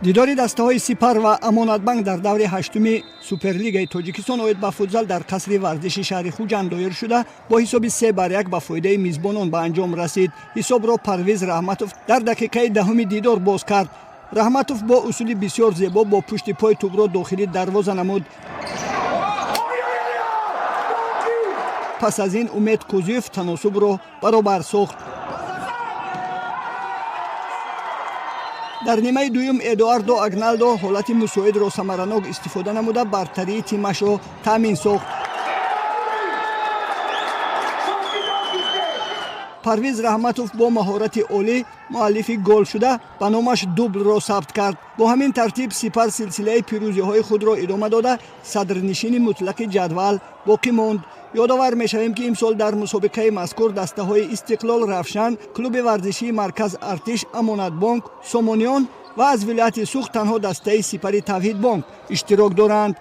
Дидори дастаҳои Сипар ва Амонатбанк дар даври ҳаштуми Суперлигаи Тоҷикистон оид ба футзал дар қасри варзиши шаҳри Хуҷанд доир шуда, бо ҳисоби 3-1 ба фоидаи мизбонон ба анҷом расид. Ҳисобро Парвиз Раҳматов дар дақиқаи 10-уми дидор боз кард. Раҳматов бо усули бисёр зебо бо пушти пой тӯбро дохили дарвоза намуд. Пас аз ин Умед Кӯзиев таносубро баробар сохт. Дар нимаи дуюм Эдуардо Агналдо ҳолати мусоидро самаранок истифода намуда, бартарии тимашро таъмин сохт. Парвиз Раҳматов бо маҳорати олӣ муаллифи гол шуда, ба номаш дублро сабт кард. Бо ҳамин тартиб Сипар силсилаи пирӯзиҳои худро идома дода, садрнишини мутлақи ҷадвал боқӣ монд. Ёдовар мешавем, ки имсол дар мусобиқаи мазкур дастаҳои Истиқлол, Равшан, клуби варзишии Марказ, Артиш, Амонатбонк, Сомониён ва аз вилояти Суғд танҳо дастаи Сипари Тавҳидбонк иштирок доранд.